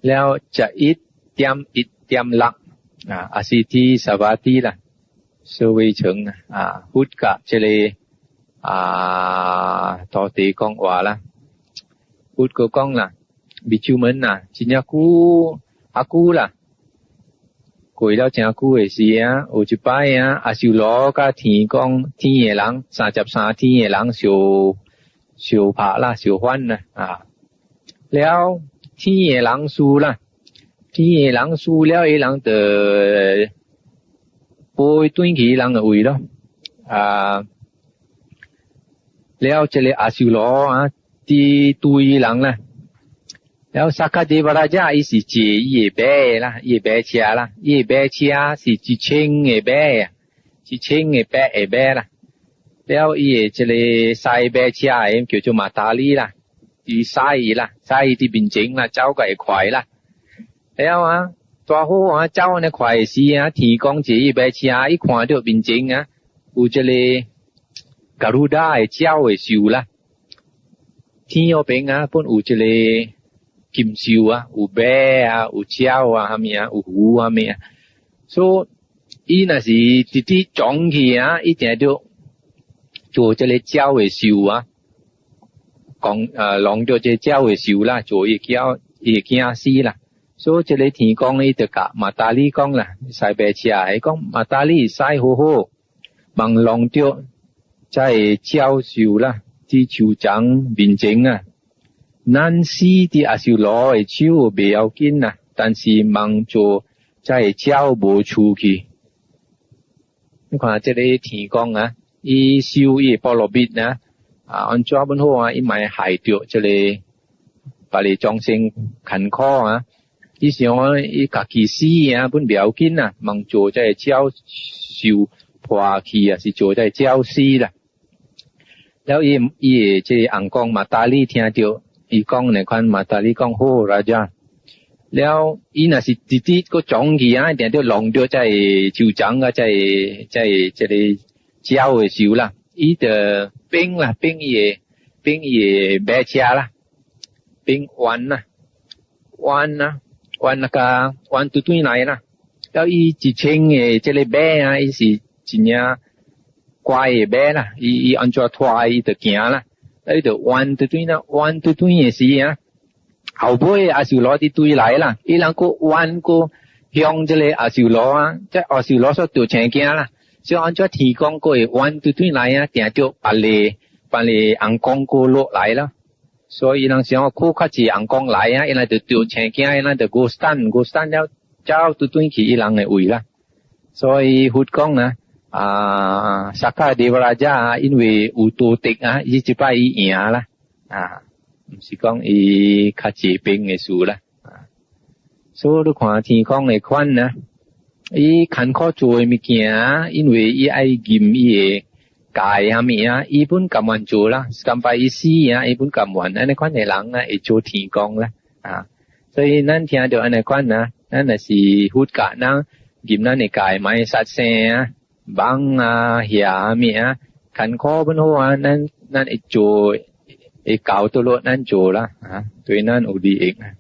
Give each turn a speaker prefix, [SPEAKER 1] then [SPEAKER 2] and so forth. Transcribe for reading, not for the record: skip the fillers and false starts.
[SPEAKER 1] 了11.1.6啊，也是佇薩瓦蒂啦，舍衛城啊，佛佮這个啊，徒弟講話啦，佛閣講啦，比丘們啊，真正久較久啦，過了誠久的時啊，有一擺啊，阿修羅佮天講天的人，33天的人相相拍啦，相反啦啊，了天的人輸啦，天的人輸了，伊人就飛轉去伊人的位咯，啊，了這个阿修羅啊，佇追人啦。了薩迦德瓦拉遮伊是坐伊的馬啦，伊的馬車啦，伊的馬車是一千个馬啊，一千个白的馬啦。了伊的這个駛馬車的叫做馬達利啦，伊駛伊啦，駛伊佇面前啦，走較會快啦。了啊，大好啊，走按呢快的時啊，天公坐伊馬車，伊看著面前啊，有這个加魯達的鳥的獸啦，天彼邊啊，本有這个禽獸啊，有馬啊，有鳥啊，啥物啊，有魚啥物啊，所以伊若是直直撞去啊，伊定著做這个鳥的獸啊，講弄著這個鳥的獸啦，做伊囝伊的囝死啦。所以這个天公伊就共馬達利講啦，駛馬車，伊講馬達利駛好好，望弄著這个鳥獸啦，佇樹叢面前啊。咱死佇阿修羅的手袂要緊啦，但是望做這个鳥無出去。你看這个天公啊，伊修伊的波羅蜜啊，啊，按怎本好啊，伊嘛會害著這个別个眾生艱苦啊。伊想伊家己死啊，本袂要緊啊，望做這个鳥獸破去啊，是做這个鳥死啦。了伊伊的這个翁公馬達利聽著。伊講呢款馬達利講好來者，了伊若是直直閣撞去啊，一定著弄著這個樹叢啊，這个這个這个鳥的獸啦，伊就變啦，變伊的變伊的馬車啦，變彎啦，彎啦，彎那個彎拄轉來啦，了伊一千个這个馬啊，伊是真正乖的馬啦，伊伊按怎拖伊就行啦。伊就彎拄轉啦，彎拄轉的時啊，後尾阿修羅佇追來啦，伊人閣彎閣向這个阿修羅啊，這阿修羅煞著青驚啦，所以按怎天公閣會彎拄轉來啊，定著別个別个翁公閣落來啦，所以伊人想閣較濟翁公來啊，伊人就著青驚，伊人就 gostan gostan 了，走拄轉去伊人的位啦。所以佛講啊。啊，薩迦德瓦拉遮啊，因為有道德啊，伊這擺伊贏啦，啊，毋是講伊較濟兵的事啦，啊，所以你看天公的款啊，伊艱苦做的物件，因為伊愛嚴伊的戒啥物啊，伊本甘願做啦，甘拜伊死啊，伊本甘願，按呢款的人啊，會做天公啦，啊，所以咱聽著按呢款啊，咱若是佛教人，嚴咱的戒，莫殺生啊。網啊、遐物啊，艱苦本好啊，咱咱會做會搞倒落咱做啦，啊，對咱有利益啊。